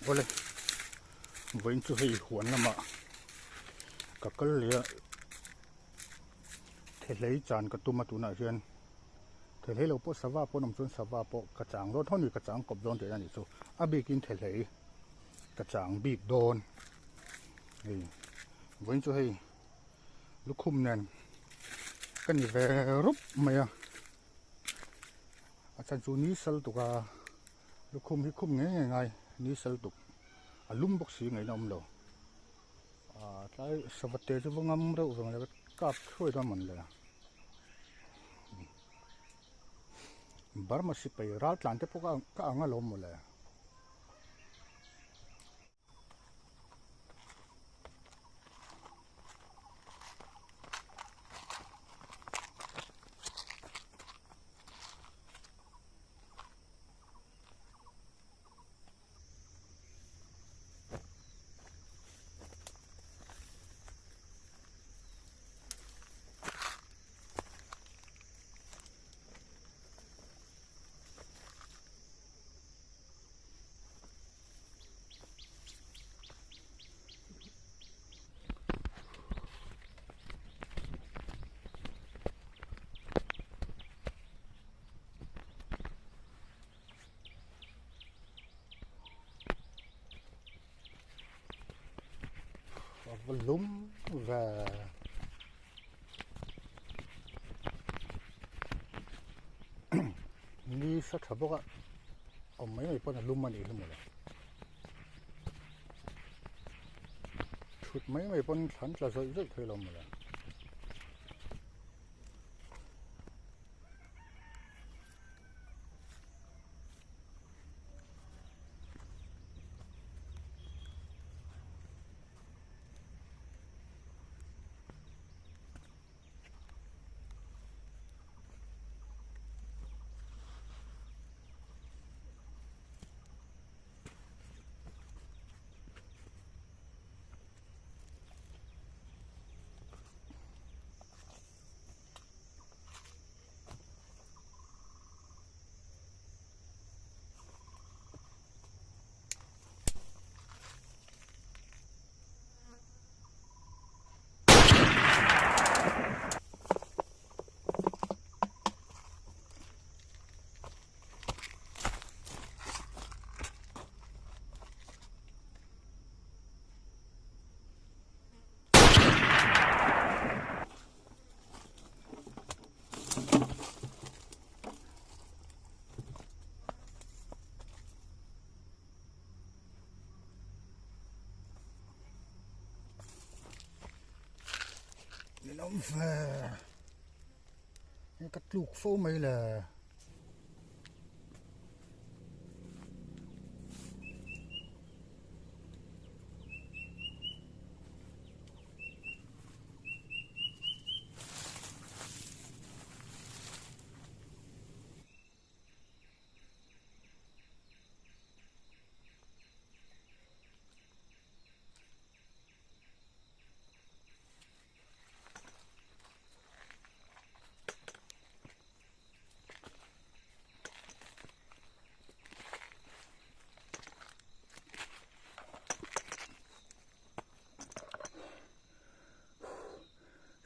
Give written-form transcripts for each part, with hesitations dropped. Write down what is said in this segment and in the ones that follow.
Awle, vawiin chu hei huan lamah ka kal leh a, thehlei chan ka tum a tunah hian thehlei lo pawh sava pawh an awm chuan sava pawh ka chang dawn tho a ni ka chang kawp dawn tihna a nih chu a bikin thehlei ka chang bik dawn hei vawiin chu hei lukhum nen ka ni ve rup mai a a chhan chu ni sal tuk a. Lukhum hi khum ngei ngei ngai ni sal tuk a lum bawk si ngaihna awm lo ah tlai sava te chu va ngam reuh vang leh kap thuai dawn mawn le Burma sipai ral tlan te pawh ka ang alawm mawle. A va lum ve. Ni sa tha bawk a awm mai mai pawn a lum a nih hi mawle. Thut mai mai pawn thlan tla zawih zawih thei lo mawle. Ninawm ve hei ka tluk fo mai le.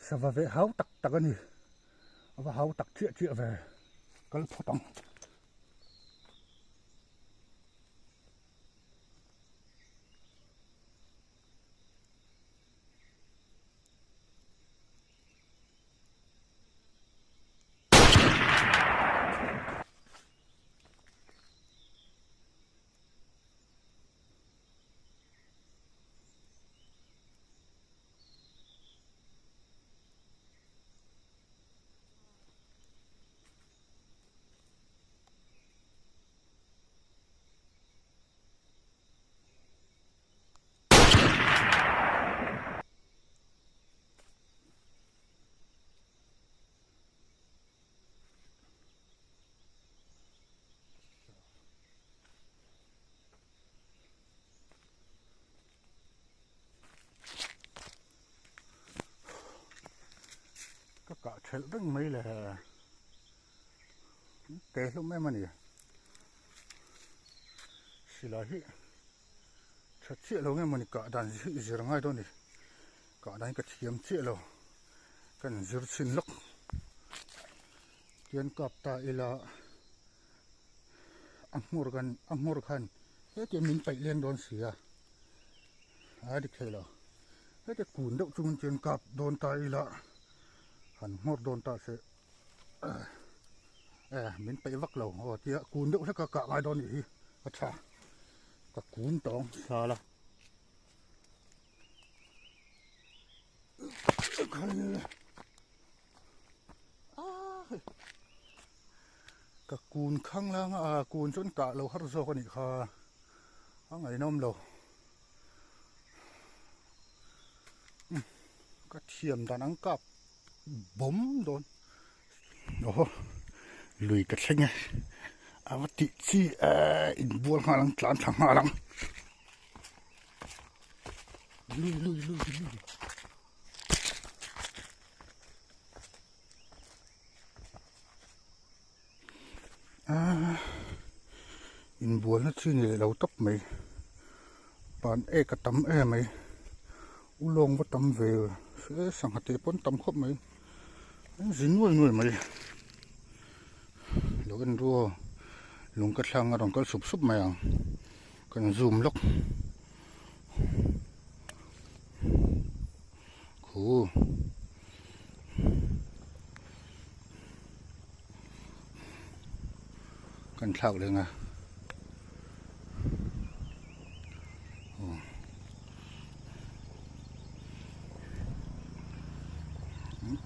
Sava ve hau tak tak a ni. A va hau tak chiah chiah ve. Kal phawt ang. Ka kah thelh reng mai le te hlum em a ni silai hi. Tha chiah lo nge mawni kah dan hi zir ngai dawn a ni. Kah dan hi ka thiam chiah lo. Ka inzir chhin lawk. Tian kap ta ila a hmur kan a hmur khan hetiang min paih leng dawn si a. A dik thei lo. Heti kun deuh chungin chuan kap dawn ta ila han hmawr dawn ta se e min peih vak lo aw tia kun deuh hlek a kah ngai dawn nih hi a tha ka kun tawng sal a ka kun khang lang a kun chuan kah lo har zawk a nih kha a ngaihnawm lo. Ka thiam dan ang kap bawm dawn aw lui ka thleng e a va tih chi eh inbual nghal ang tlan thla nghal ang lui lui lui lui. Inbualna chi ni leh lo tawp mai pan ek a tam em mai ulawng va tam ve he sangha te pawn tam khawp mai an zi nuai nuai mai lo en ru aw lung ka thlang a rawn kal sup sup mai ang kan zoom lawk khu. Kan thlak leng a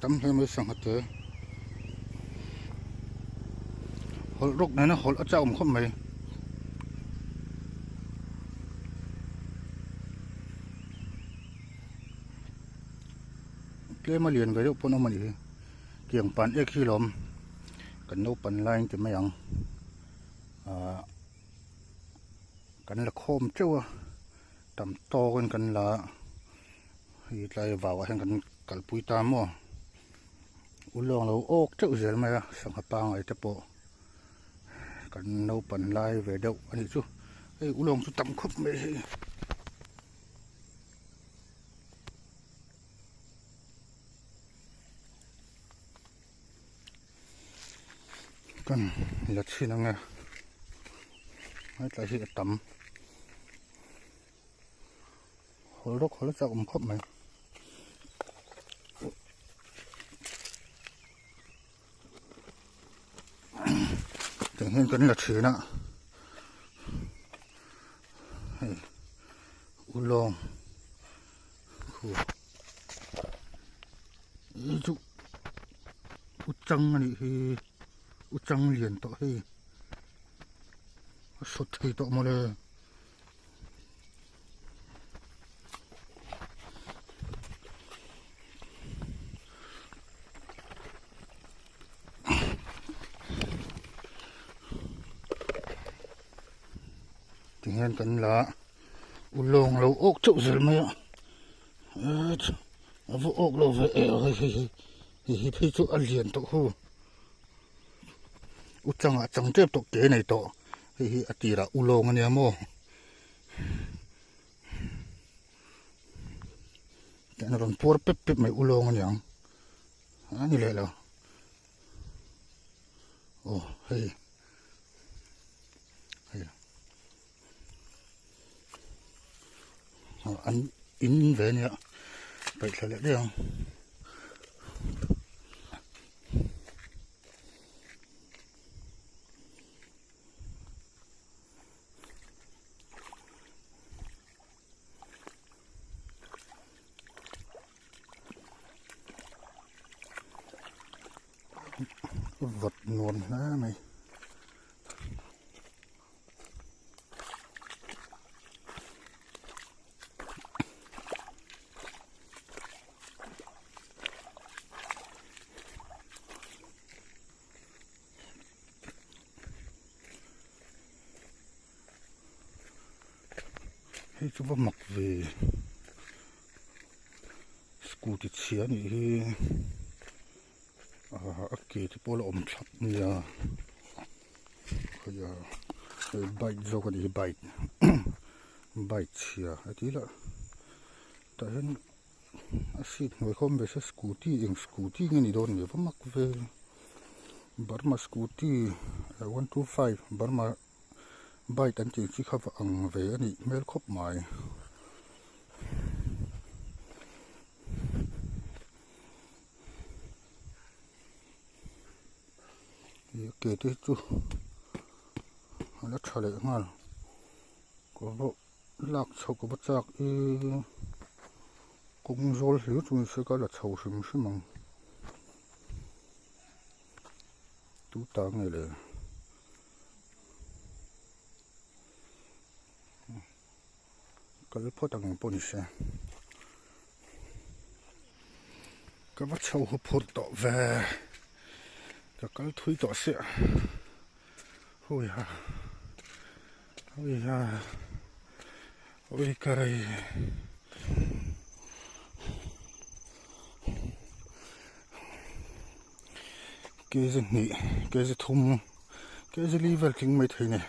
tam hle mai sangha te hawlh rawk nena hawlh a chak awm khawp mai. Tlem a lian ve deuh pawn a awm a nih hi tiang pan ek hi lawm kan naupan laiin ti mai ang ahh kan la khawm teuh a tam tawkin kan la hei tlai vauah hian kan kalpui ta maw ulawng lo awk teuh zel mai a sangha pangai te pawh kan naupan lai ve deuh a nih chu hei ulawng chu tam khawp mai hei. Kan la chhin ang e hetlai hi a tam hawl rawk hawl a chak awm khawp mai. Tiang hian kan la thin a hei ulawng khu hi chu uchang a nih hi uchang lian tawh hei a sawt thei tawh mawle. Tihian kan la ulawng lo awk chauh zel mai a a va awk lo ve eh hei hei hei hei hi phei chu a lian tawh hu u changah chang tep tawh ke nei tawh. Hei hi a tirah ulawng a nia maw tiang a rawn puar pep pep mai ulawng a niang a ni leh lo aw hei hei an in ve a nia paih thla leh daih ang. Vawt nuam hle mai. Hei chu va mak ve scooty chhia anih hi ah a ke te pawh a la awm thlap nia khawiah hei bike zawk anih hi bike. Bike chhia a ti lah tah hian a seat hnuai khawm ve se scooty eng scooty nge ni dawn ni va mak vel Burma scooty 125 Burma bike an tih chi kha va ang ve a nih hmel khawp mai. Ih ke te hi chu a la tha leh nghal ka va lak chhoh ka va chak e kawng zawl hlir chu ni se ka la chho hrim hrim ang tu ta nge le. Kal phawt ang pawh ni se. Ka va chho hu phurh tawh ve. Ka kal thui tawh siah. Hui ha. Hui ha. Ui ka rei. Kg hnih, kg thum, kg li vel tling mai thei ni.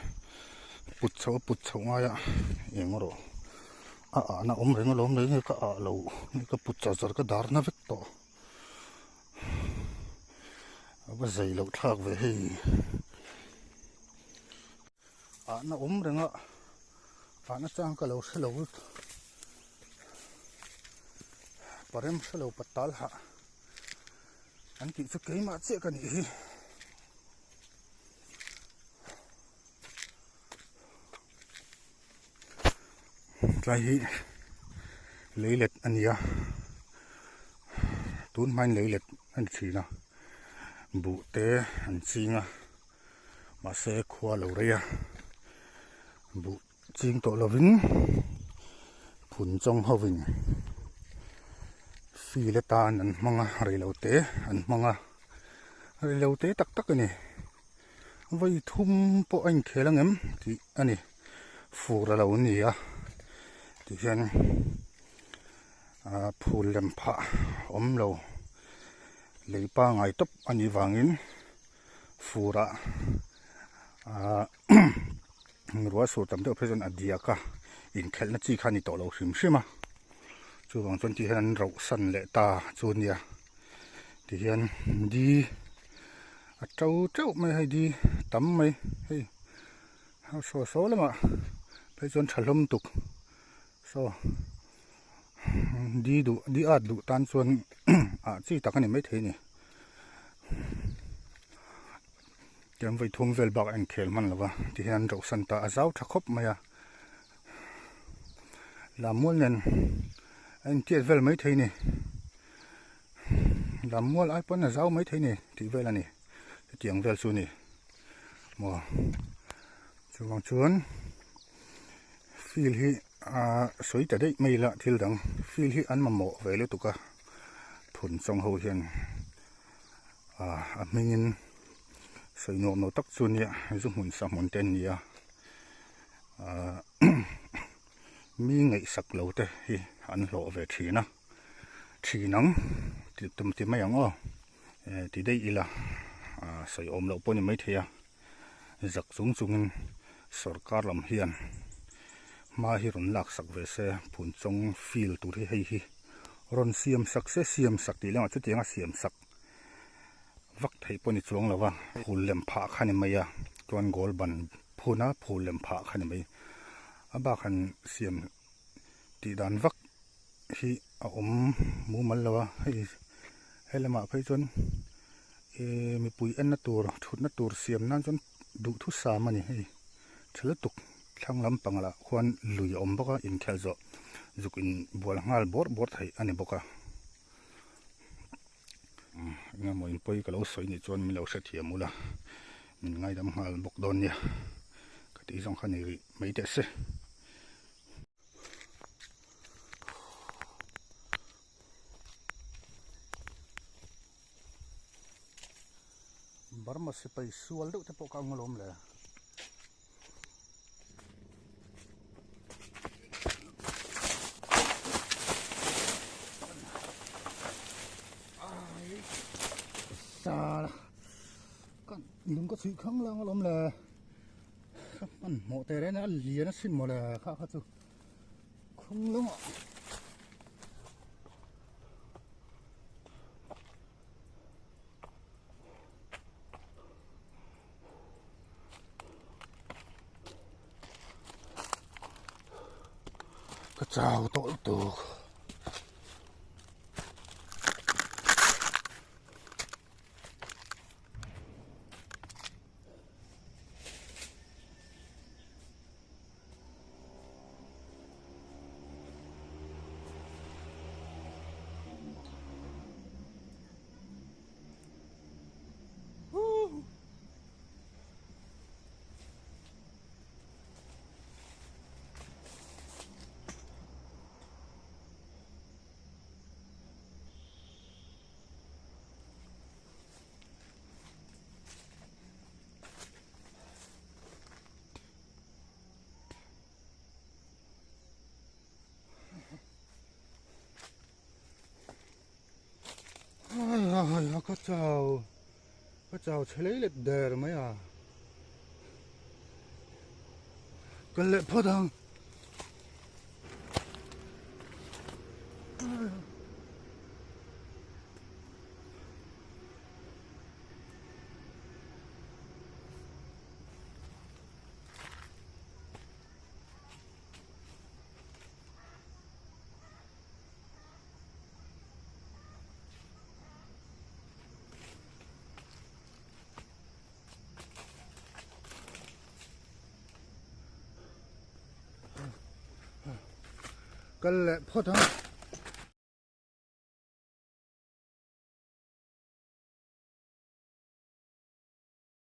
Put chhoh a put chhoh ngai a eng erawh a ahna awm reng alawm mai nge ka ah lo nge ka put char char ka dar na vek tawh. A va zei loh thlak ve hei. Ahna awm reng a ahna chang ka lo hre lo parem hre lo patal hah. An tih chu keimah chiah ka nih hi. Tlai hi leilet a ni a, tun hmain leilet a ni thin a, buh te an ching a, mahse khua lo rei a, buh Ching tawh lovin phun chawng hovin fil atan an hmang a reilo te an hmang a reilo te tak tak a ni vawi thum pawh a inkhel ang em tih a ni fur a lo ni a tihian ah phul lem phah awm lo lei pangai tawp a nih vangin furah ah. Ruah sur tam deuh phei chuan a diak a, inkhelhna chi kha a ni tawh lo hrim hrim a, chuvang chuan ti hian an rauh san leh ta chu a nia, tihian di a to teuh mai a hei di tam mai hei saw saw lamah phei chuan tha hlawm tuk saw di duh di at duh tan chuan ah chi tak a ni maithei a ni. Tiang vawi thum vel bak a inkhel hman lo va tihian an rauhsan ta a zau tha khawp mai a lammual nen a intiat vel mai thei a ni lammual ai pawn a zau mai thei a ni tih vel a ni hetiang vel chu a ni maw chuvang chuan field hi ah sawi ta daih mai ila thil dang field hi an mamawh ve lutuk a phun chawng ho hian. A hmingin sawi nuam lo tak chu nia zu hmun sa hmun te an ni a ahh mi ngaihsak lo te hi an hlawh ve thin a thin ang tih tum ti mai ang aw eh ti daih ila ah sawi awm loh pawh a ni maithei a zak chung chungin sorkar lam hian hma hi rawn lak sak ve se phunchawng field tur hi hei hi. Rawn siam sak se siam sak tih lengah chutianga siam sak vak theih pawh a ni chuang lo va, phul lem phah kha a ni mai a, chuan goal ban phun a phul lem phah kha a ni mai. A bak han siam tih dan vak hi a awm mumal lo a, hei he lamah phei chuan ih mipui enna tur thutna tur siam nan chuan duhthusam a ni hei tha lutuk. Thlang lampang lah khuan lui a awm bawk a, inkhelh zawh zuk in bual nghal bawrh bawrh theih a ni bawk a. Eng emaw in pawi ka lo sawi nih chuan min lo hrethiam ula, min ngaidam nghal bawk dawn nia ka tih zawng kha ni rih mai teh se. Burma sipai sual deuh te pawh ka ang alawm le. Lung ka chhuih khang lang alawm le. Ka hmanhmawh teh reng a, a lian asin mawle kha kha chu. Khumlungah. Ka chau tawh lutuk. Ai ka chau ka chau chhe lei let der mai a kal leh phawt ang. Kal leh phawt ang.